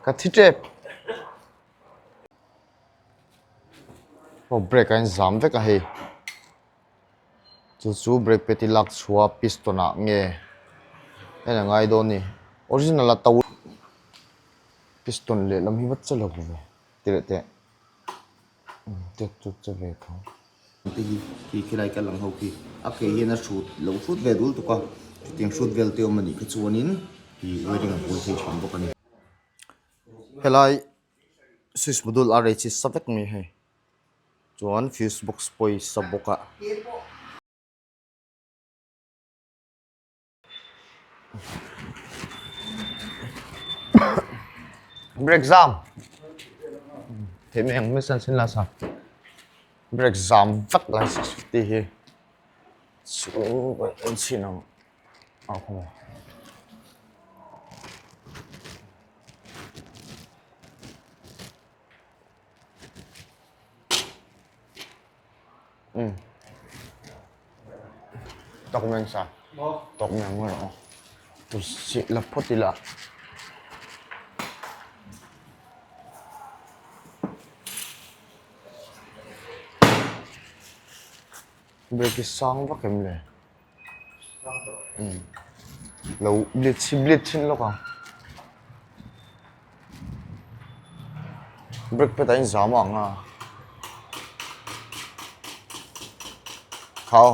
Ka thi tep. Aw brake a inzam vek a hei. Chu chu brake pad hi lak chhuah piston ah nge en a ngai dawn a ni. Original a to piston lehlam hi va che lo ve tirh teh. Te chu che ve tho. Te hi khi khilai kal ang ho khi a ke hian a hrut lo hrut ve dul tuk a chutiang hrut vel te awm a nih kha chuanin ih wedding a buai thei thin bawk a ni. Helai switch module a rei chi sa vek mai hei chuan fuse box pawh hi sa bawk a. Brake zam theih mai ang misan sin la sa brake zam vek lai 650 hi chu kan chhin ang a khaw um document sa document nge rawh tu si la phawt ila brake hi sang vak em le um lo blit hi blit thin lawk ang brake pad ah hian zam a ang a khau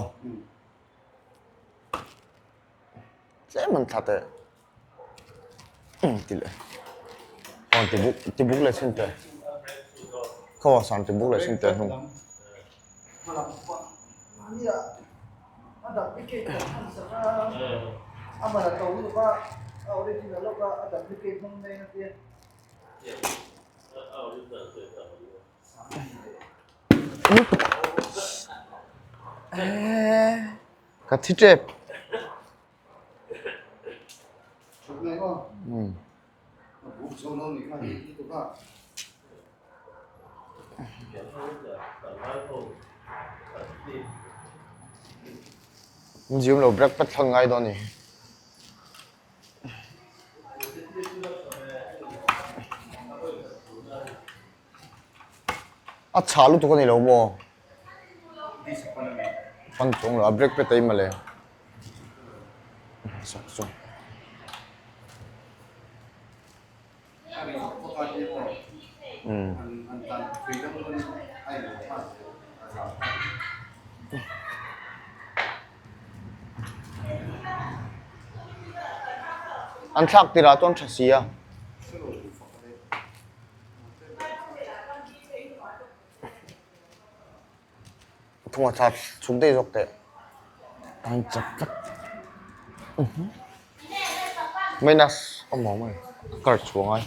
tlem an thla teh ti leh aw ti buk ti buk leh chhin teh khaw ah san ti buk leh chhin teh hnung. Ka thi tep. Gym lo break pat thlang ngai dawn ni. A chhah lutuk a ni lo maw? Pan chung lo a break pe tai mawle. Sak chu. An thlak tirah chuan tha si a. Thunga thla chhuk daih zawk teh. An chak tlat. Minus awm awm a ni. A kar chhuah ngai.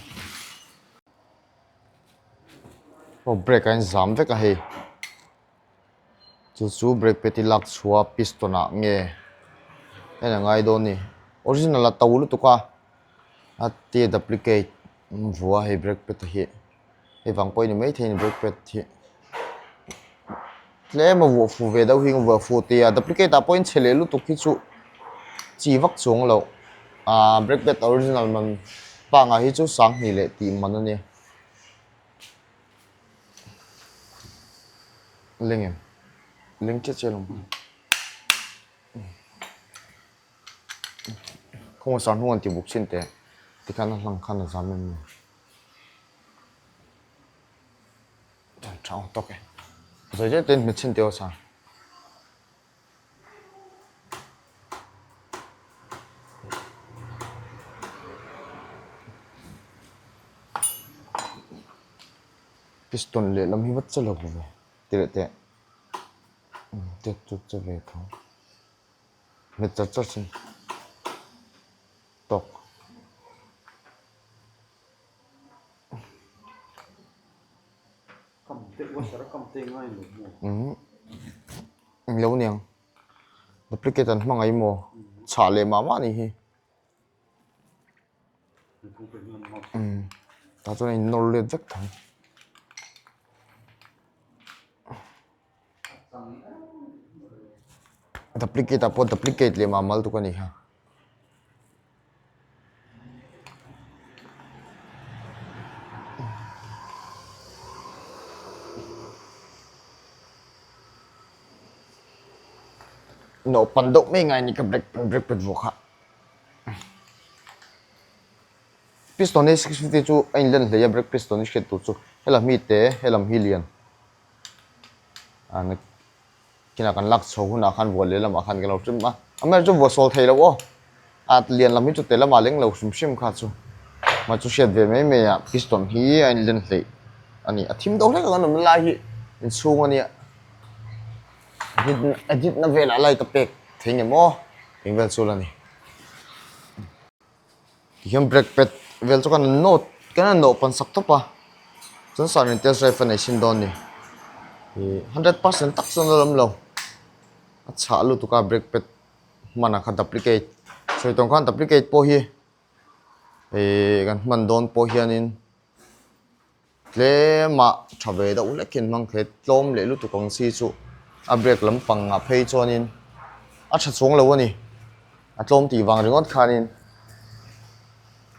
Aw brake a inzam vek a hei. Chu chu brake pad hi lak chhuah piston ah nge en a ngai dawn a ni. Original a to lutuk a. A ti duplicate vua hei brake pad hi. Hei vang pawh a ni maithei a ni brake pad hi tlem a vuah fuh ve deuh hi a vuah fuh tih a duplicate ah pawhin chhe leh lutuk hi chu chi vak chuang loh ahh brake pad original man pangngai hi chu sanghnih leh tih man a nia leng em leng chiah chiah lo khawngaih sang hnung an tih buk chin teh tikhan a hlang khan a zam em ni. Tha tawk e. Zawi zet in hmet chhin teh aw sa. Piston lehlam hi va che lo ve tirh teh. Te chu che ve tho. Hmet char char chhin tawk. Englo niang duplicate an hmangaih maw chhah leh mah mah a nih hi tah chuan a in nawr let vek thei duplicate ah pawh duplicate leh mah mal tuk a ni kha. Nawhpan deuh mai ngai a ni ka brake brake pad vuah kha. Piston hi 650 chu a inlen hlei a brake piston hi hriat tur chu helam hi te helam hi lian a kinah kan lak chho hunah khan vuah leh lamah khan kan lo hrim a amaherawhchu chu vuah sawl thei lo aw a lian lam hi chu te lamah leng lo hrim hrim kha chu mah chu hriat ve mai mai ah piston hi a inlen hleih a ni a thim deuh hlek ang an awmna lai hi inchhung a nia. Edit na velah light a pek thei nge maw eng vel chu la ni tihian brake pad vel chu kan nawt kan han nawh pan sak tawp a chuan sir in test drive a nei chhin dawn a ni ih 100% tak chuan a la awm lo a chhah lutuk a brake pad hmanah kha duplicate sawi tawng khan duplicate pawh hi ih kan hman dawn pawh hianin. Tlemah tha ve deuh hlek hian hmang thei tlawm leh lutuk ang chi chu a brake lampang ah phei chuanin a tha chuang lo a ni a tlawm tih vang ringawt khanin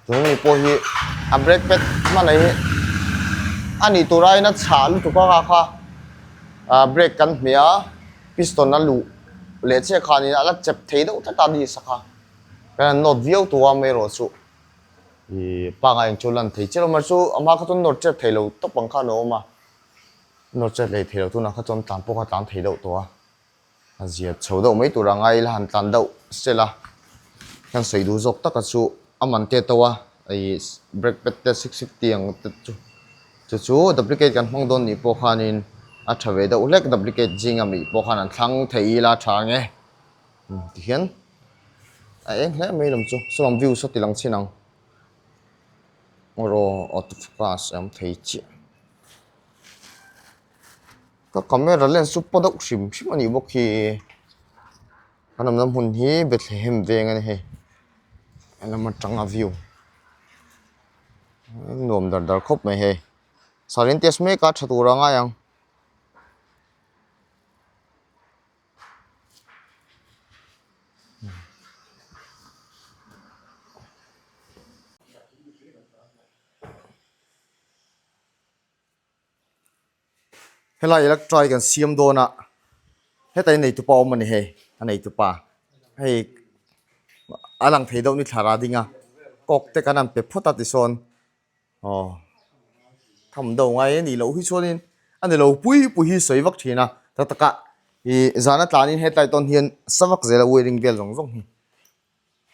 tuna mi pawh hi a brake pad hman hi a nih tur aiin a chhah lutuk a kha kha ah brake kan hmeh a piston a luh leh chiah khanin a la chep thei deuh tlat a ni sak a kan han nawt viau tawh a amaherawh chu. Ih pangai ang chu lan thei chiah lo mahse chu a hma kha chuan nawr chet thei lo tawp ang khan a awm a nawr chet leh thei lo tunah kha chuan tlan pawh kha tlan thei deuh tawh a a zia chho deuh mai tur a ngai ila han tlan deuh sela kan sawi duh zawk taka chu a man te to a ih brake pad te 650 ang te chu chu chu duplicate kan hmang dawn nih pawh khanin a tha ve deuh hlek duplicate zinga mi pawh khan an thlang thei ila tha ang e. Tihian a eng hle mai lam chu saw lam view saw ti lang chin ang erawh auto focus a awm thei chiah ka camera lens chu paw deuh hrim hrim a nih bawk hi kan awmna hmun hi Bethlehem veng a ni hei helam atanga view nuam dar dar khawp mai hei sarin test mek a tha tur a ngai ang. Helai electric kan siam dawn a hetah hi neitupa a awm a ni hei a neitupa hei a lang thei deuh ni thla rah ding a kawk te kan han pe phawt a tisawn. Aw tham deuh ngai a nih loh hi chuanin a ni lo pui pui hi sawi vak thin a tak tak ah ih zan a tlanin hetlai tawn hian sa vak zel a wiring vel zawng zawng hi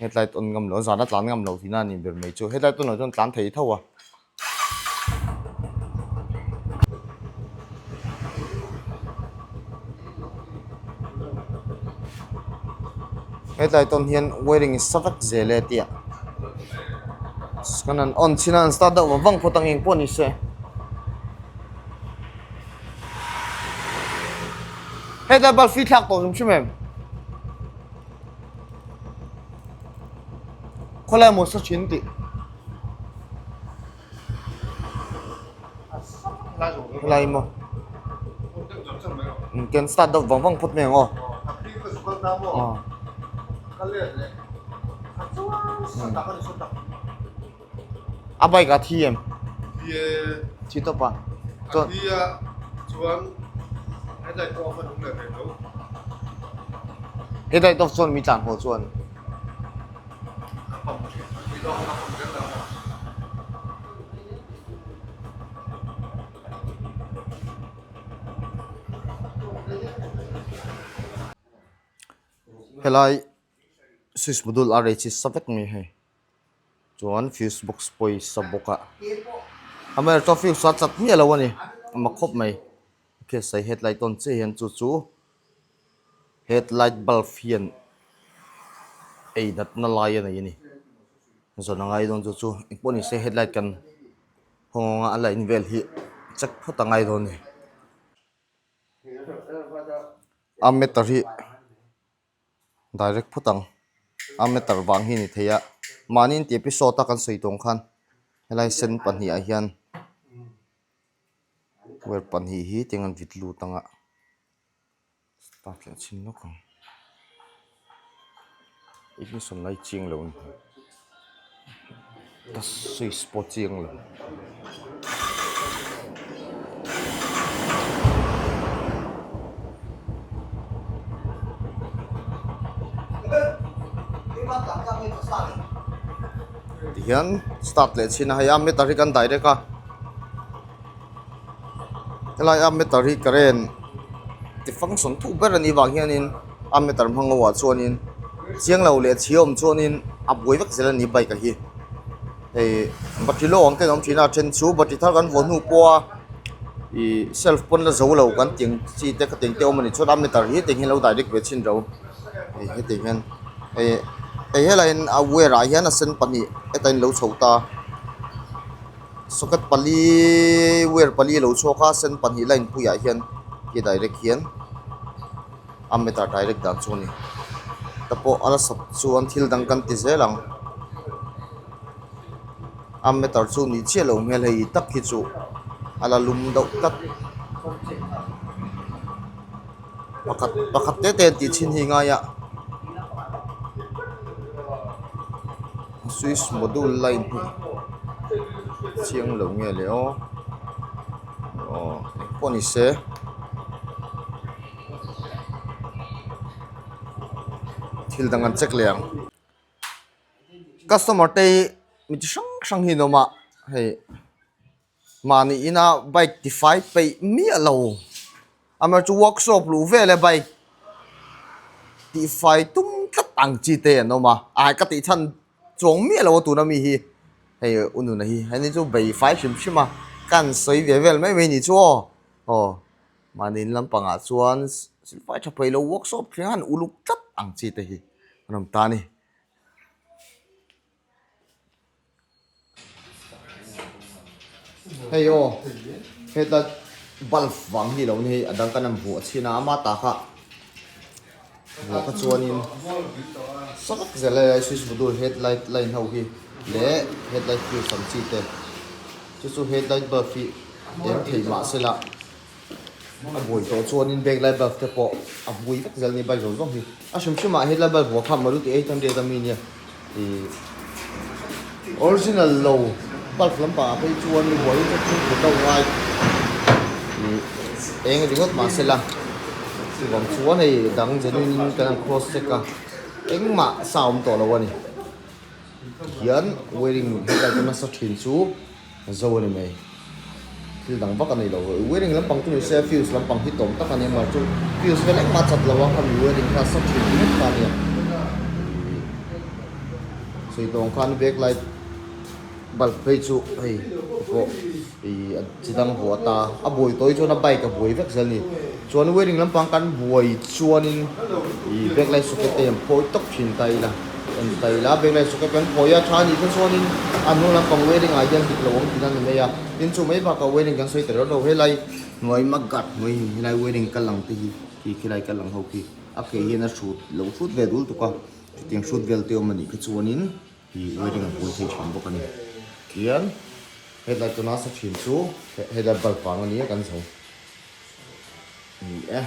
hetlai tawn ngam lo zan a tlan ngam lo tihna a ni ber mai chu hetlai tawn ah chuan tlan thei tho a. Hetlai tawn hian wiring sa vek zel e tia kan han on chhin a an start deuh vang vang phawt ang engpawh ni se hetlai bulb hi thlak tawh hrim hrim em khawlai maw sa thin tih. Helai maw kan start deuh vang vang phawt mai ang aw a bike a thi em thi tawp a chuan hetlai tawp chuan mi tlan haw chuan. Helai switch module a rei chi sa vek mai hei chuan fuse box pawh hi sa bawk a amaherawhchu fuse a chat miah lo a ni a mak khawp mai case ah headlight tawn chiah hian chu chu headlight bulb hian ei natna lai a nei a ni zawn a ngai dawn chu chu engpawh ni se headlight kan hawng anga a line vel hi check phawt a ngai dawn a ni a meter hi direct phawt ang a meter vang hi a ni thei a mahni in tih episode a kan sawi tawng khan helai sen pahnih ah hian. Wire pahnih hi tiang an vit lut ang a start leh chhin lawk ang ignition lai chiang lo a ni ka switch pawh chiang lo. Tihian start leh chhin a hei a meter hi kan direct a helai a meter hi current ti function thu ber a nih vang hianin a meter hmang ho ah chuanin chiang lo leh chhia awm chuanin a buai vek zel a ni bike a hi hei battery low ang ten a awm thin a a then chu battery thar kan vuah hnu pawh a ih self pawn la zo lo kan tih ang chi te khatiang te awm a nih chuan a meter hi tiang hian lo direct ve chhin ro hei hetiang hian hei hei helaiin a wire ah hian a sen pahnih heta in lo chho ta socket pali wire pali a lo chhuak a sen pahnih line puiah hian khi direct hian a meter direct dan chu a ni te pawh a la sawp chuan thil dang kan ti zel ang a meter chu nih chiah loh hmel hei tak hi chu a la lum deuh tlat pakhat pakhat te te an tih chhin hi ngai a switch module line hi chiang lo nge le aw aw engpawh ni se. Thil dang an check leh ang customer te hi mi chi hrang hrang hi an awm a hei mahni ina bike ti fai peih miah lo amaherawhchu workshop luh vel e bike tih fai tum tlat ang chi te an awm a ai ka tih chhan chuang miah lo a tuna mi hi hei u nuna hi heni chu bei fai hrim hrim a ka han sawi ve vel mai mai ni chu aw aw. Mahni in lampangah chuan silfai tha phei lo workshop thleng han uluk tlat ang chi te hi an awm ta a ni. Hei aw heta bulb vang hi lo ni hei a dang kan han vuah chhin a ama ta kha vuah kha chuanin saw vek zel a switch module headlight line ho hi leh headlight fuse ang chi te chu chu headlight bulb hi eng thei mahsela A buai tawh chuanin backlight bulb te pawh a bui vek zel a ni bike zawng zawng hi. A hrim hrim ah headlight bulb vuah kha Maruti 800 a mi nia ih original lo bulb lampang ah phei chuan mi buai hi chu chhungkaw deuh ngai ih eng ringawt mahse la chuvang chuan hei dang genuine in kan han cross check a engmah sa a awm tawh lo a ni tihian wiring headlight a nasa thin chu. Zo a ni mai. Thil dang vak a nei lo. Wearing lampang chu ni se fuse lampang hi tawm tak a ni mar chu fuse vel engmah chat lo a khami wearing kha sa thin ringawt kha a nia. Sawi tawng khan back light bulb phei chu hei pawh ih a chi dang vuah ta a buai tawi chuan a bike a buai vek zel a ni. Chuan wearing lampang kan buai chuanin ih back light socket te an phawi tawp thin ta ila en ta ila back light socket kan phawi a tha anih kha chuanin a hnung lampang wearing ah hian dik lo awm tihna a ni mai a tin chu mai bakah wearing kan sawi ta reuh lo helai hnuai magat hnuai helai wearing kal ang te hi khi khilai kal ang ho khi a ke hian a hrut lo hrut ve dul tuk a chutiang hrut vel te awm anih kha chuanin ih wearing a buai thei thin bawk a ni tihian headlight chu nasa thin chu headlight bulb vang a ni a kan zo. Ni e.